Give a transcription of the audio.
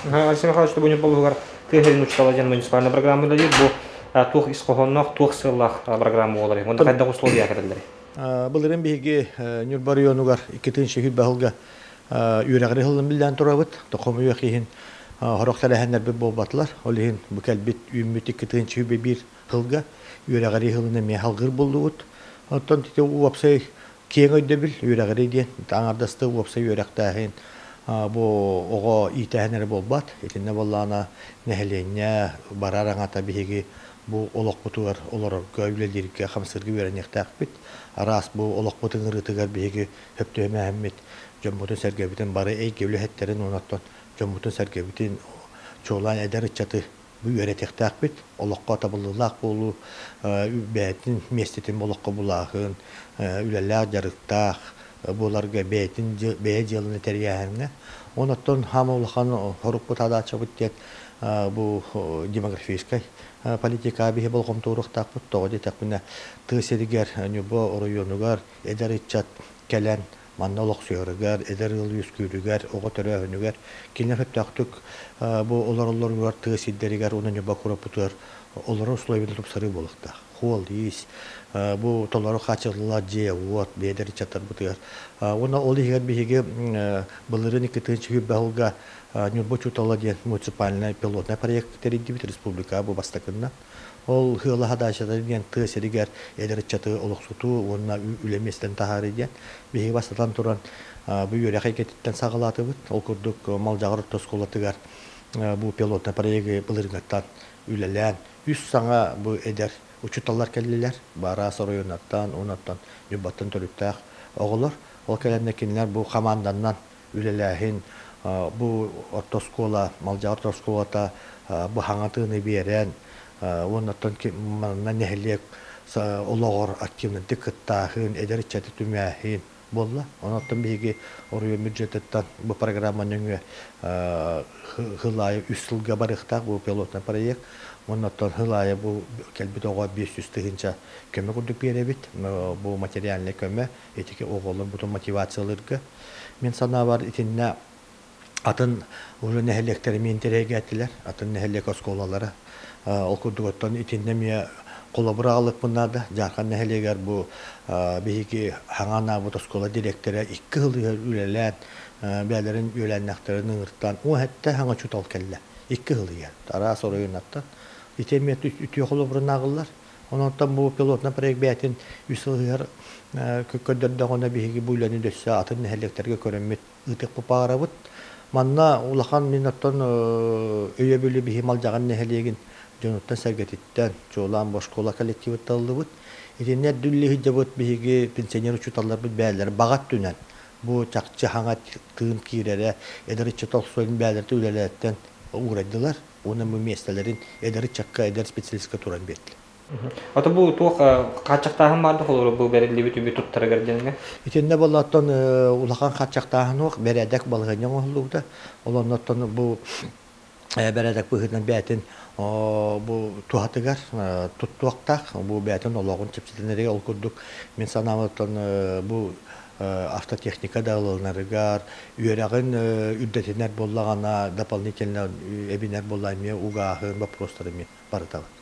Алексей Михайлович бу болугар тыа сирин учуутала диэн муниципальнай программа үлэлиир. Бу туох ис хоһоонноох, туох сыаллаах программа буолар? Онно хайдах условия кэтэллэр? Былырын биһиги Ньурба районугар 2-сүүс сылга үөрэҕири сылын биллээн турабыт. Тохомуйуох иһин хорох тэрээһиннэрбит буолбатылар. Ол иһин бу кэлбит үүммүт 2-сүүс сылга үөрэҕири сылын эмиэ халгыр буллубут. Оттон ити уопсай киэҥ өйдөбүл үөрэҕири диэн аҥардасты уопсай үөрэхтээһин бу оҕо иитээһин эрэ буолбат. Итиннэ буоллаҕына нэһилиэнньэ барар аҥата биһиги бу олохпутугар олорорго, үлэлииргэ, хамсыырга үөрэниэхтээхпит. Араас бу олохпут ыҥырыытыгар биһиги хөптүөмээһиммит дьоммутун-сэргэбитин бары эйгэ үлэһиттэрин уонна дьоммутун-сэргэбитин чуолаан эдэр ыччаты бу үөрэтиэхтээхпит. Олоххо табыллыылаах буолуу, бэйэтин миэстэтин олоххо булааһын, үлэлээх, дьарыктаах буоларга бэйэтин бэйэ дьыаланы тэрийээһиҥҥэ. Онон хаама улахан хорукпут адаачабыт диэн бу демографическай политика биһи болҕомтууруохтаахпыт. Тоҕо диэтэхпинэ, тыа сиригэр Ньурба оройуонугар эдэр ыччат кэлэн манна олохсуйарыгар, эдэр ыал үөскүүрүгэр, оҕо төрөөһүнүгэр кинилэр сөптөөхтүк бу олороллоругар тыа сирдэригэр уонна Ньурба куораппытыгар олорор условиены тупсарыы буолуохтаах. Хуол-иис, бу толору хааччыллар дьиэ-уот, бэйэлэр ыччаттарбытыгар. Уонна ол иһигэр биһиги былырыын 2-сүүс сылга Ньурба учуутала диэн муниципальнай пилотнай проект тэрийдибит республика бу бастакынна. Ол ыала хадаачата диэн тыа сиригэр эдэр ыччаты олохсутуу уонна үлэ миэстэтин таһаарыы диэн биһиги бастатан туран бу үөрэх эйгэтиттэн саҕалаатыбыт. Ол курдук Малдьаҕар орто оскуолатыгар бу пилотнай проегы былырыыҥҥаттан үлэлээн үс саҥа бу эдэр учууталлар кэллилэр. Баараас оройуоннартан, уоннартан Ньурбаттан төрүттээх оҕолор. Ол кэлэннэр кинилэр бу хамаанданнан үлэлээһин бу орто оскуола, Малдьаҕар орто оскуолата бу хаҥатыыны биэрэн уоннаттан манна нэһилиэк олоҕор активнайдык кыттааһын, эдэр ыччаты түмээһин буолла. Онон биһиги оройуон бюджетыттан бу программа нөҥүө сыл аайы үс сылга барыахтаах бу пилотный проект. Оннуттан сыл аайы бу кэлбит оҕо 500 тыһыынча көмө курдук биэрэбит. Бу материальнай көмө итики оҕолор бутун мотивациялыырга. Мин санаабар итиннэ атын уже нэһилиэктэр эмиэ интэриэһиргээтилэр, атын нэһилиэк оскуолалара. Ол курдук оттон итиннэ эмиэ холобур аҕалыахпын наада. Дьаархан нэһилиэгэр бу биһиги хаҥа анаабыт оскуола дириэктэрэ икки сыл үлэлээн, бэйэлэрин үөлээннэхтэрин ыҥыртаан, уон сэттэ саҥа учуутал кэллэ. Икки сыл иһэр. Араас оройуоннартан. Ити эмиэ үтүө холобурун ааҕыллар. Онон бу пилотный проект бэйэтин үс сыл иһэр көрдөрдөҕүнэ биһиги бу үлэни дөссө атын нэһилиэктэргэ көрөммүт ыытыахпыт баҕарабыт. Манна улахан мин оттон өйөбүлү биһи Малдьаҕар нэһилиэгин дьонуттан сэргэтиттэн, чуолаан бу оскуола коллективыттан ыллыбыт. Итиннэ эрдүүллэ сылдьабыт биһиги пенсионер учууталларбыт бэйэлэрэ баҕа өттүнэн бу чахчы хаҥа тыын киирэрэ, эдэр ыччат охсуон бэйэлэрэ үлэлэриттэн уурайдылар уонна бу миэстэлэрин эдэр ыччакка, эдэр специалистка туран биэрдилэр. Ото бу туох хааччахтааһын баар да холобура бу бэриллибит үбү туттарыгар диэҥҥэ? Итиннэ боллооттон улахан хааччахтааһын уох бэрээдэк балаһыанньа оҥоһуллубута. Ол оннуттан бу бэрээдэк быһыытынан бэйэтин бу туһатыгар туттуохтаах, бу бэйэтин олоҕун чэпчэтинэригэр ол курдук мин санаабыттан бу автотехника да ылынарыгар, үөрэҕин үрдэтинэр буоллаҕына дополнительно эбинэр буолла эмиэ угааһын вопростары эмиэ барытабыт.